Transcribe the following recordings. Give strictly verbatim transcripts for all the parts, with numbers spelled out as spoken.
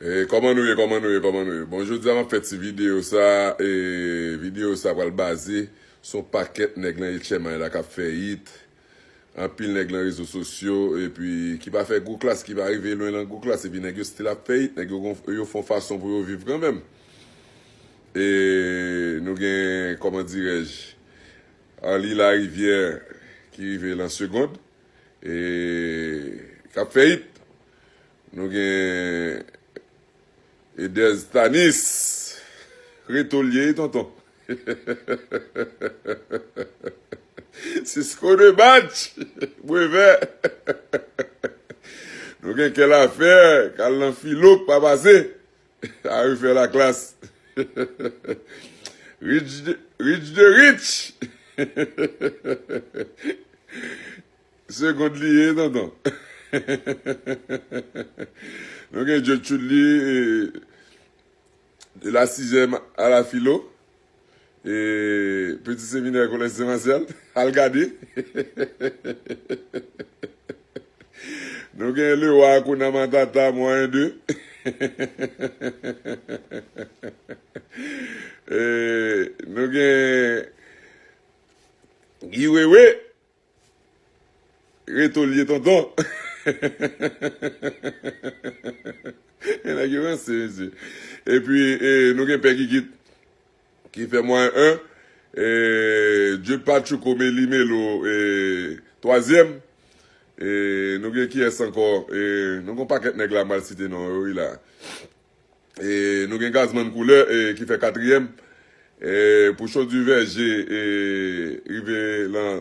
E, kòman nou ye, kòman nou ye, kòman nou ye? Bon, jodi a m ap fè ti videyo sa, e, videyo sa pral baze sou yon pakèt nèg nan H M I la k ap fè hit. Anpil nèg nan rezo sosyo, epi ki pa fè gwo klas, ki pa rive lwen nan gwo klas, epi nèg yo still ap fè hit, nèg yo gon, yo fè yon fason pou yo viv kanmenm. E nou gen, kòman dirèj, Arly Larivière ki rive lan segond, e k ap fè hit. Nou gen Edez Tanis, Reto l ye, tonton. Cisco de Batch, Brevè. Nou gen Kè Lafè, k al nan filo, k pa pase. A refè laklas. Rich de, Rich de Rich. Segond li ye, tonton. Nou gen Djo Tchoudli, e, de la sizyèm a la filo, e, Peti Seminè Kolèj Sen Masyal, al gade. Nou gen Lewa Hakuna Matata, mwayen de. E, nou gen Guy Wewe, Reto l ye, tonton. Nèg yo ranse, mesye. Epi, e, nou gen Pè Gigit ki fè mwayen en. E, Dye Pachuco Meli Melo, e, twazyèm. E, nou gen kiyès ankò? E, nou gen yon pakèt nèg la, m pral site non yo, wi la. E, nou gen Gazman Koulè, e, ki fè katriyèm. E, Pouchon Divèje, e, rive lan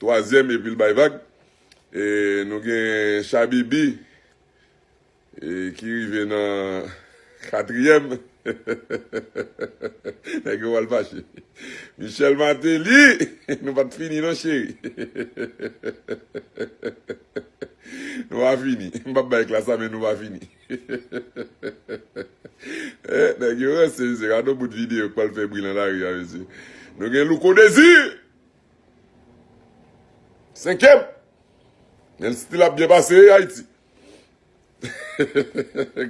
twazyèm epi l bay vag. E, nou gen Chabibi, e, ki rive nan katriyèm. Nèg yo pral fache. Michel Martelly, nou pa t fini non, cheri. Nou pa fini. M p ap bay klas la, men nou pa fini. Eh, nèg yo ranse, mesye. Gade yon bout videyo k pral fè bri nan lari a, mesye. Nou gen Louko Désir. Senkyèm. Men l still ap byen pase, wi, Ayiti.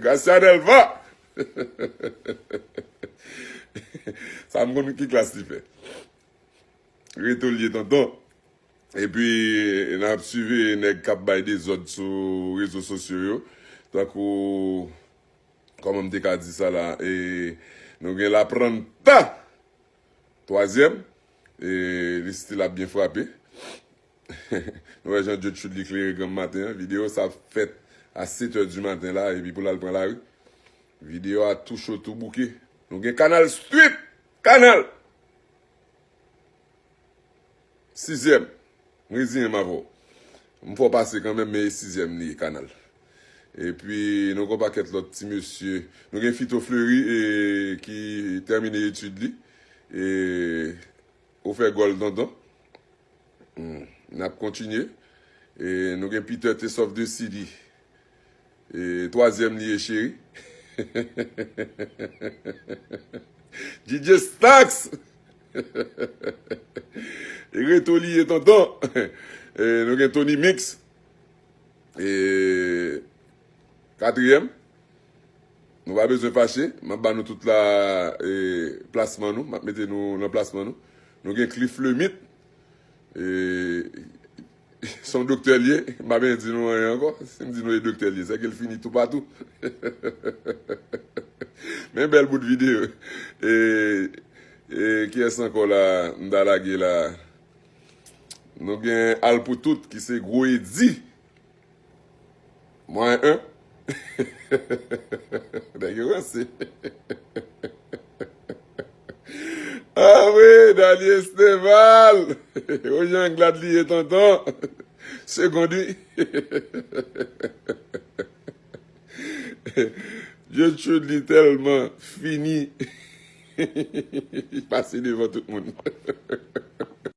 Gracia Delva. Sa m konn ki klas li fè. Reto l ye, tonton. Epi, n ap swive nèg k ap bay dezòd sou rezo sosyo yo. Tankou, kòman m te ka di sa la? E, nou gen Lapranta, twazyèm. E, li still ap byen frape. Nou wè jan Djo Tchoudli klere granm maten an. Videyo sa fèt a sèt è di maten la, epi pou l al pran lari. Videyo a tou cho, tou bouke. Nou gen Kanal Street. Kanal! Sizyèm. M reziyen m avè w. M fè w pase kanmenm, men e sizyèm li ye, Kanal. Epi, nou gen yon pakèt lòt ti mesye. Nou gen Fito Fleury, e, ki tèmine etid li. E, ou fè gòl, tonton. Hmm. N ap kontinye. E, nou gen Peter T Soft de City. E, twazyèm li ye, cheri. D J Stax. Reto li ye, tonton. E, nou gen Tony Mix. E, katriyèm. Nou pa bezwen fache. M ap ba nou tout la, e, plasman nou. M ap mete nou nan plasman nou. Nou gen Cliff Lemit. E, se yon doktè l ye. M pa bezwen di nou anyen ankò. Si m di nou e doktè l ye, sèke l fini toupatou. Men bèl bout videyo. E, e, kiyès ankò la m ta lage la? Nou gen Al pou tout, ki se Gwo Edi. Mwen, en. Nèg yo ranse. Ah wi, Dali Esteval. O jan glad li ye, tonton. Segond, wi. Djo Tchoudli tèlman fini. Li pase devan tout moun.